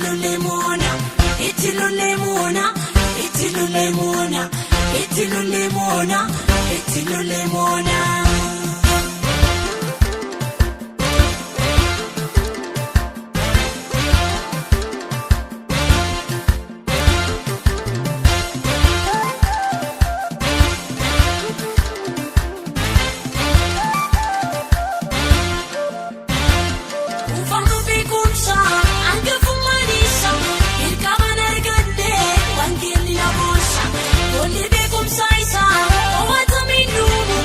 Itti moona, itti lollee moona, itti lollee moona, itti lollee moona, itti lollee moona. Uffanni beekumsa hangafummaan isa hirkabaan arganne wangeelli aboosa tolli beekumsa isaa to'atamee dhumu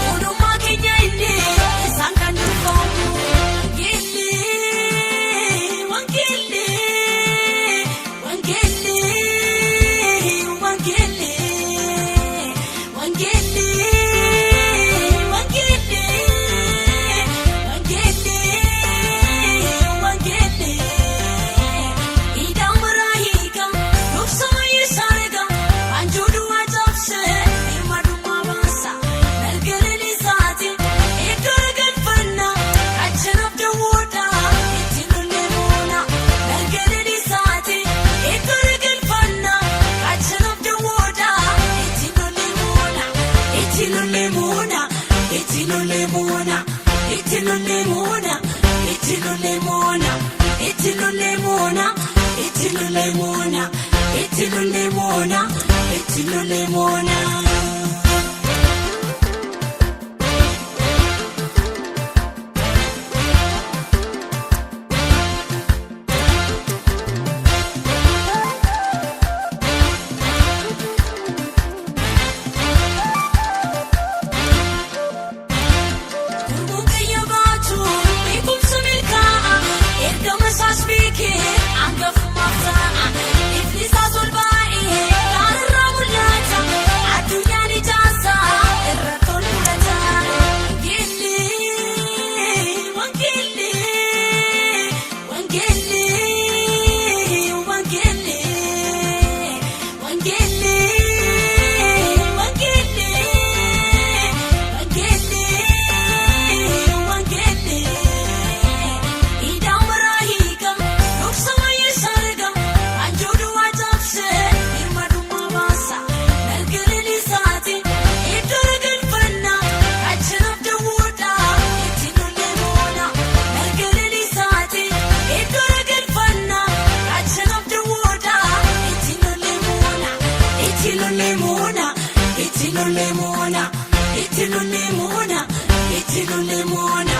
hundumaa keenya illee isaan kan dhufamu. Wangeelli wangeelli wangeelli wangeelli wangeelli wangeelli wangeelli wangeelli ida'amara hiika dhufsama yesaarega anjuudu waajjabse hirmaadummaa baasa galgaleen isaati iddoo galfanna kachanaaf dawwoodha itti lollee moona galgaleen isaati iddoo galfanna kachanaaf dawwoodha itti lollee moona itti lollee moona itti lollee moona itti lollee moona itti lollee moona itti lollee moona itti lollee moona itti lollee moona itti lollee moona. Gurgurkayya baatu beekumsa milkaa'a ergama isaas beekee hangafummaaf ta'a ifni isaas ol baa'ee gaararraa mul'ata addunyaan ijaarsa irratti ol mul'ata. Wangeelli wangeelli wangeelli wangeelli wangeelli wangeelli wangeelli wangeelli ida'amara hiika dhufsama yesaarega anjuudu waajjabse hirmaadummaa baasa galgaleen isaati iddoo galfanna kachanaaf dawwoodha itti lollee moona galgaleen isaati iddoo galfanna kachanaaf dawwoodha itti lollee moona itti lollee moona itti lollee moona itti lollee moona itti lollee moona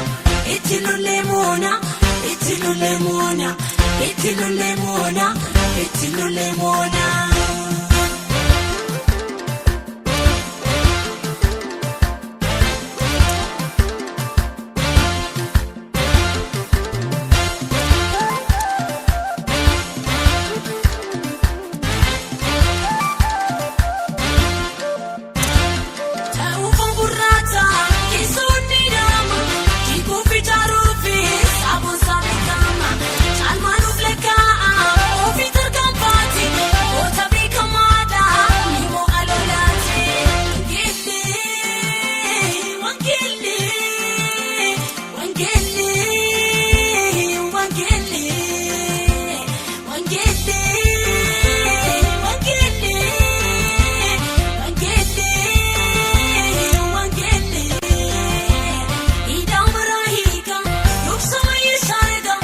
itti lollee moona itti lollee moona itti lollee moona itti lollee moona. Ta'uufan gurraacha keessoonni nama kiikuuf ijaaruufis saboonsaa beekama caalmaanuuf lakkaa'aa ofii tarkaanfaati goota beekamaadha ni mo'a lolaati. Wangeelli wangeelli wangeelli wangeelli wangeelli wangeelli wangeelli ida'amara hiika dhufsama yesaarega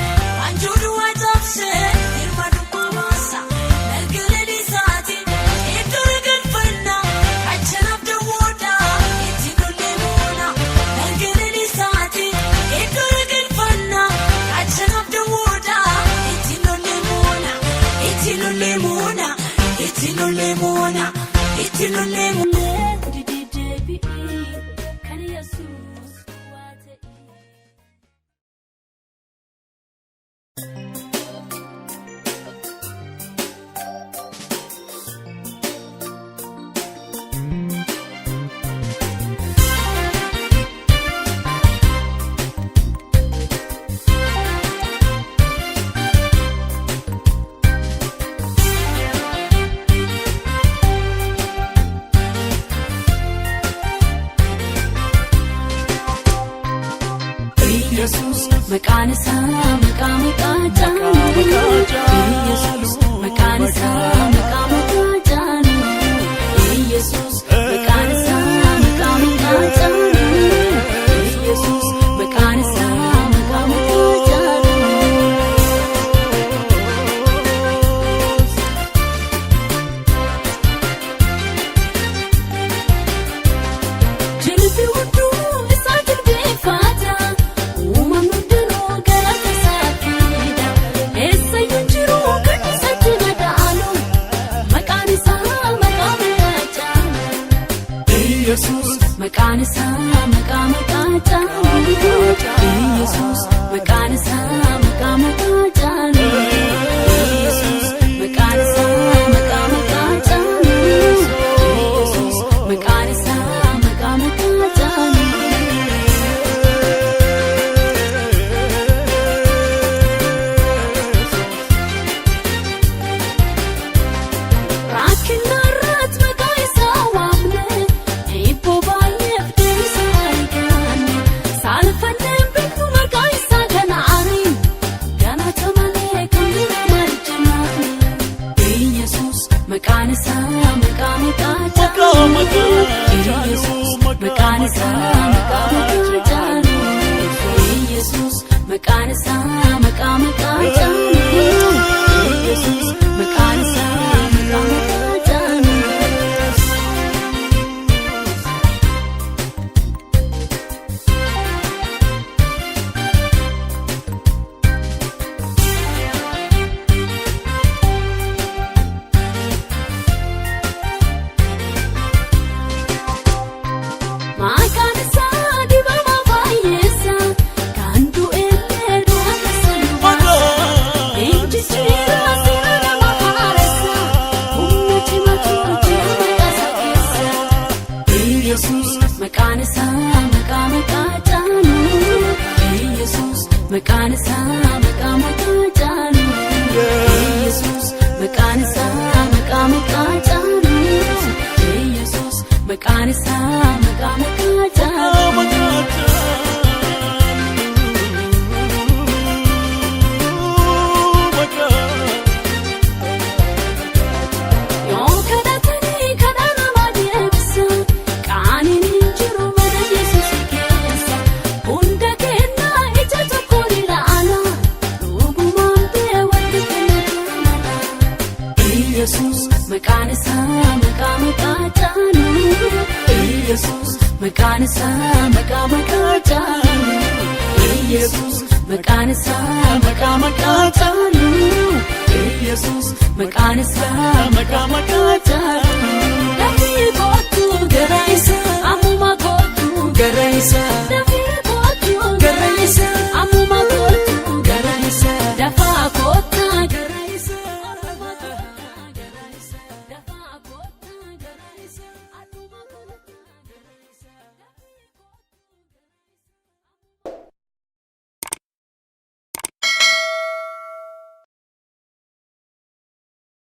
anjuudu waajjabse hirmaadummaa baasa galgaleen isaati iddoo galfanna kachanaaf dawwoodha itti lollee moona galgaleen isaati iddoo galfanna kachanaaf dawwoodha itti lollee moona itti lollee moona itti lollee moona itti lollee moona. Kan Yesuus waa ta'e. Yesuus maqaan isaa maqaa maqaa caalu. Yesus maqaan isaa maqaa maqaa caalu. Yesus maqaan isaa maqaa maqaa caalu. Yesus maqaan isaa maqaa maqaa caalu. Jilbi hunduu isaa jilbeeffata. Uumamni hundinuu galata isaa fida. Eessayyuu hin jiru kan isatti madaalu. Maqaan isaa maqaa maqaa caalu. Yesus Maqaan isaa maqaa maqaa caalu. Yesus maqaan isaa maqaa maqaa caalu. Yesus maqaan isaa maqaa maqaa caalu. Yesus maqaan isaa maqaa maqaa caalu. Rakkina irratti maqaa isaa waamne, hibboo baay'eef deebisa arganne. Saalfanneen beeknu maqaa isaa kanaani, galata malee kan biraa maal jennaani. Yesus maqaan isaa maqaa maqaa caalu. Yesus maqaan isaa maqaa maqaa caalu. Yesus maqaan isaa maqaa maqaa caalu. Yesus maqaan isaa maqaa maqaa caalu. Maqaan isaa dibama baay'eessa, kan du'ellee du'a keessa nu baasa. Injijjiirama seera nama haaressa, humna cimaatu jira maqaa isaa keessa. Yesus maqaan isaa maqaa maqaa caalu. Yesus maqaan isaa maqaa maqaa caalu. Yesus maqaan isaa maqaa maqaa caalu. Yesus maqaan isaa maqaa maqaa caalu. Yoo kadhatanii kadhaa nama deebisa, qaaniin hin jiru mana Yesuus keessa. Hunda kennaa ija tokkoon ilaala, dhugumaan bee wanti kenna jaalala. Yesus maqaan isaa maqaa maqaa caalu. Yesus maqaan isaa maqaa maqaa caalu. Yesus maqaan isaa maqaa maqaa caalu. Yesus maqaan isaa maqaa maqaa caalu. Dafii kootu gara isaa ammuma kootu gara isaa dafii.